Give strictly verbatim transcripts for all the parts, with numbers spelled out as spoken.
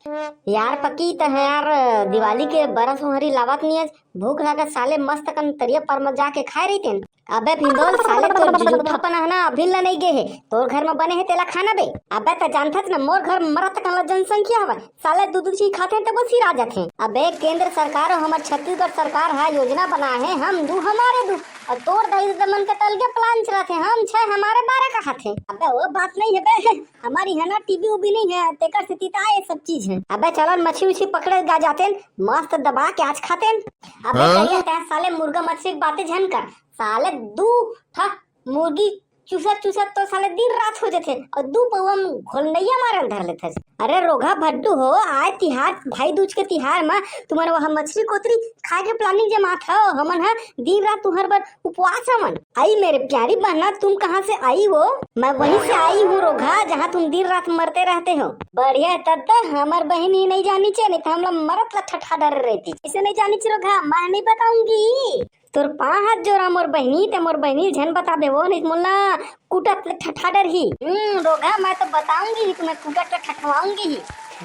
यार पक्की त है यार, दिवाली के बरा सोहरी लावत नियस, भूख लागत साले, मस्त कन तरिया पर म जाके खाए रहितेन। अबे भिंदोल, साले तोर जुजुठा पना है ना, अभी ला नहीं गे हे, तोर घर म बने हे तेला खाना बे। अबे त जानथस ना मोर घर मरत कन ला जनसंख्या हवय, साले दू दू चीज खाथे त बस सिरा जाथे। अबे केंद्र सरकार अउ हमर छत्तीसगढ़ सरकार ह योजना बनाए हे हम दू हमारे दू, अउ तोर दाई ददा मन के त अलगे प्लान चलत हे, हम छह हमारे बारह का खाथे। अबे वो बात नहीं है बे, हमर इहाँ ना टीवी उवी नहीं है, तेकर सेती त ये सब चीज है। अबे चलन मछली उछली पकड़े गा जातेन, मस्त दबा के आज खातेन। अबे हाँ? करिया तैं साले मुर्गा मछली के बातें झन कर, साले दू ठा मुर्गी चूसत चूसत तो साले दिन रात हो जथे अउ दू पौवा म घोलनैया मारे ल धर लेथस। अरे रोगहा भड्डू हो, आय तिहार, भाई दूज के तिहार म तुमन वह मछली कोतरी खाए के प्लानिंग जमात हो, हमन ह दिन रात तुहर बर उपवास हवन। आई मेरे प्यारी बहना, तुम कहाँ से आई हो? मैं वहीं से आई हूँ रोगहा, जहाँ तुम दिन रात मरते रहते हो। बढ़िया है, तब तो हमर बहन ही नहीं जानी चाहिए, नहीं तो हम लोग मरत ला ठठा डरे रहती। इसे नहीं जानी चाहिए रोगहा, मैं नहीं बताऊंगी। तोर पाँव हाथ जोरा मोर बहिनी, ते मोर बहिनी झन बताबे वो, नहीं मोला कुटत ले ठठा डरही। हम्म, रोगहा, मैं तो बताऊंगी ही, तुम्हें कुटत ले ठठवाऊंगी ही।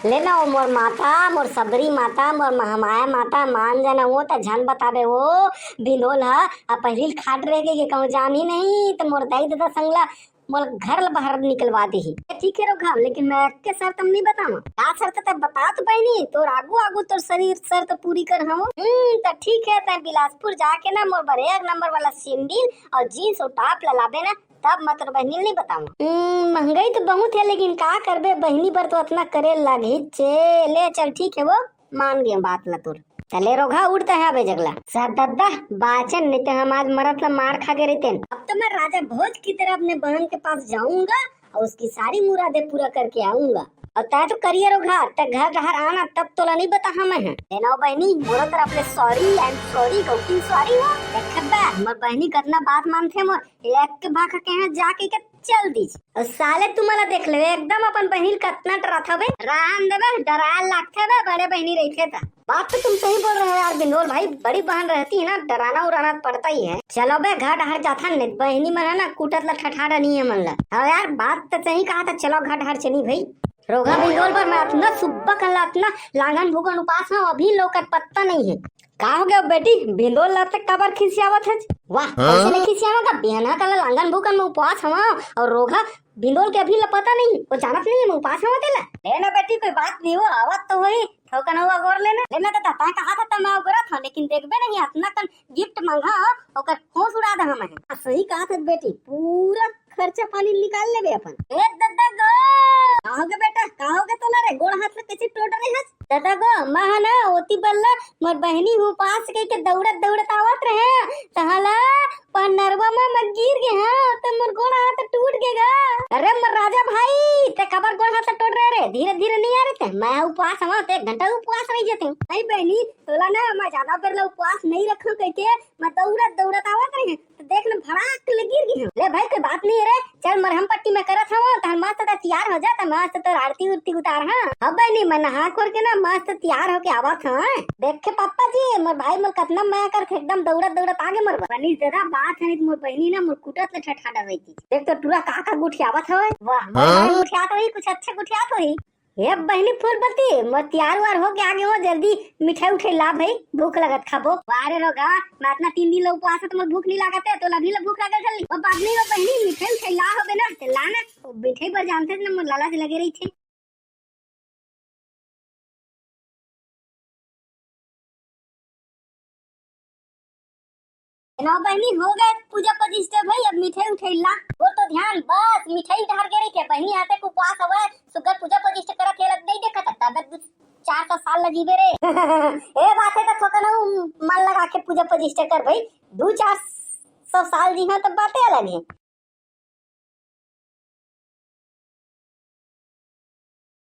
ले ना वो मोर माता, मोर सबरी माता, मोर महामाया माता, मान जाना वो, त झन बताबे वो, भिंदोल ह, अब पहिली खाट रह गई, कहूँ जान ही नहीं, त मोर दाई ददा संगला मोला घर ल बाहर निकलवा देही। ठीक है रोगहा, लेकिन मैं एक के शर्त म नहीं बताऊँ। का शर्त ते बता तो बहिनी, तोर आगू आगू तोर शरीर शर्त पूरी कर हूँ। हम्म, त ठीक है, तै बिलासपुर जाके ना मोर बर एक नंबर वाला सैंडल अउ जींस अउ टॉप ला लाबे ना, तब मैं तोर बहिनी ल नहीं बताऊँ। हम्म, महंगाई तो बहुत है, लेकिन का करबे, बहिनी बर तो अतना करे लागही चे। ले चल, ठीक है वो, मान गए बात ला तोर। चले रोगहा उठता है अबे जगला। सर दद्दा, बाचन नहीं तो हम आज मरत ला मार खा के रहते। अब तो मैं राजा भोज की तरह अपने बहन के पास जाऊंगा और उसकी सारी मुरादें पूरा करके आऊंगा। और तै तो करिए रोगहा, तै घर डहर आना, तब तोला नहीं बता हम है। लेना बहनी, मोरो तरफ ले sorry, I am sorry, गौकिन sorry हो। देख बे, मोर बहनी कतना बात मानथे मोर, एक के भाखा के यहाँ जाके के चल दीस। अउ साले तुमला देख ले, एकदम अपन बहिनी ल कतना डराथव बे। राम दे बे, डराए लागथे बे, बड़े बहिनी रहिथे त। बात तो तुम सही बोल रहे हो यार बिंदोल भाई, बड़ी बहन रहती है ना, डराना उराना पड़ता ही है। चलो बे, घर डहर जाथन, नहीं बहिनी मन है ना, कुटत ला ठठारा नहीं है मन ला। हाँ यार, बात तो सही कहा था, चलो घर डहर चली भाई। रोगहा बिंदोल बर मैं अतना सुब्बा कन ला अतना लांगन भूगन उपास हूँ, अभी लोकर पत्ता नहीं है। का हो गया बेटी, भिंदोल ला तक काबर खिसियावत हस? वाह, हाँ? कैसे नहीं खिसियावा का? बिहाना कला लांगन भूकन में उपवास हवा और रोगहा भिंदोल के अभी ला पता नहीं, वो जानत नहीं है मैं उपवास हवा तेला। ले ना बेटी, कोई बात नहीं हो, आवत तो होही, थोकन हुआ गोर लेना। ले ना दादा, तै कहा था त मैं गोरा था, लेकिन देखबे नहीं, अतना कन गिफ्ट मंगा, ओकर होश उड़ा दे हम। हाँ, सही कहा था बेटी, पूरा खर्चा पानी निकाल लेबे अपन। ए दद्दा गो, का होगे बेटा, का होगे तोला रे? गोड़ हाथ ला कैसे टोट रहे हस? दद्दा गो, मैं ह ना ओती बल्ला मोर बहिनी उपास कह के दौड़त दौड़त आवत रहे, तहाला पनरवा में मैं गिर गे हाँ, त मोर गोड़ हाथ टूट गे गा। अरे मोर राजा भाई, ते काबर गोड़ हाथ टोट रहे रे? धीरे धीरे नहीं आ रहे ते, मैं उपास हवा, ते एक घंटा उपास रह जते। नहीं बहनी, तोला ना मैं ज्यादा बेर ला उपास नहीं रखूं कह के मैं दौड़त दौड़त आवत रहे। त देख न, भड़ाक ले गिर गे हूँ। ले भाई, कोई बात नहीं है रे, चल मरहम पट्टी मैं करत हूँ, तहन मस्त त तैयार हो जा, त मस्त तोर आरती उरती उतार। हाँ, अब नहीं, मैं नहा खोर के ना मस्त तैयार होके आवत हूँ। देखे पापा जी, मोर भाई मोर कतना मया करथे, एकदम दौड़त दौड़त आगे मोर बनिस दादा। बात है नहीं त मोर बहिनी ना मोर कुटत ले ठठा डर रही थी। देख तो टूरा का का गुठियावत हवे। वाह, मोर भाई गुठियात होही, कुछ अच्छा गुठियात होही। ए बहिनी फूलबती, मैं तैयार वार होके आगे हो, जल्दी मिठाई उठाई ला भाई, भूख लगत खाबो। वाह रे रोगहा, मैं अतना तीन दिन ला उपवास है, त मोर भूख नहीं लागत है, तोला अभी ला भूख लागत है। ओ बात नहीं, ओ बहिनी, मिठाई उठाई ला होबे ना, ते ला ना, ओ मिठाई बर जानते ना, मोर लालच लगे रही थे। नो बहिनी, हो गए पूजा प्रतिष्ठा भाई, अब मिठाई उठाई ला। वो तो ध्यान बस मिठाई डहर के रही थे, बहिनी आते को उपवास हवे, सुगर पूजा प्रतिष्ठा करत हे लग नहीं देखत, तबे दू चार सौ साल लजीबे रे। ए बात है तो थोकन मन लगा के पूजा प्रतिष्ठा कर भाई, दू चार सौ साल जी हाँ, तब बातें अलग है।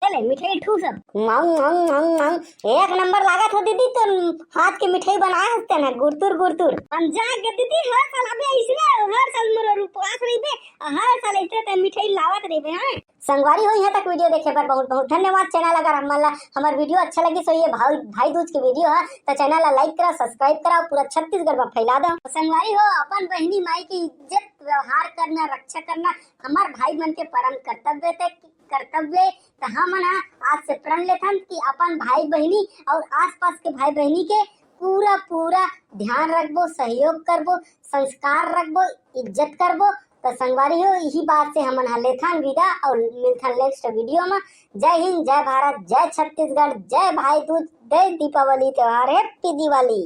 चले मिठाई ठूस अब। माऊ, माऊ, माऊ, माऊ। एक नंबर लागत हो दीदी, तो हाथ के मिठाई बनाए हंसते ना, गुरतुर, गुरतुर। हम जाग के दीदी, हर साल अबे इसने, हर साल मोर उपवास रही बे, हर साल इतने ते मिठाई लावत रही बे, हाँ। संगवारी हो, यहाँ तक वीडियो देखे पर बहुत बहुत धन्यवाद। चैनल अगर हमन ला, हमर वीडियो अच्छा लगिस होही, भाई, भाई दूज के वीडियो है, तो चैनल ला लाइक करा, सब्सक्राइब करा, पूरा छत्तीसगढ़ में फैला दो। संगवारी हो, अपन बहिनी माई की इज्जत व्यवहार करना, रक्षा करना, हमार भाई मन के परम कर्तव्य ते कर्तव्य हे। त हमन ह आज से प्रण लेथन कि अपन भाई बहिनी अउ आसपास के भाई बहिनी के पूरा पूरा ध्यान रखबो, सहयोग करबो, संस्कार रखबो, इज्जत करबो। त संगवारी हो, इही बात से हमन ह लेथन विदा अउ मिलथन नेक्स्ट वीडियो म। जय हिंद, जय भारत, जय छत्तीसगढ़, जय भाई दूज, जय दीपावली त्योहार, हैप्पी दिवाली।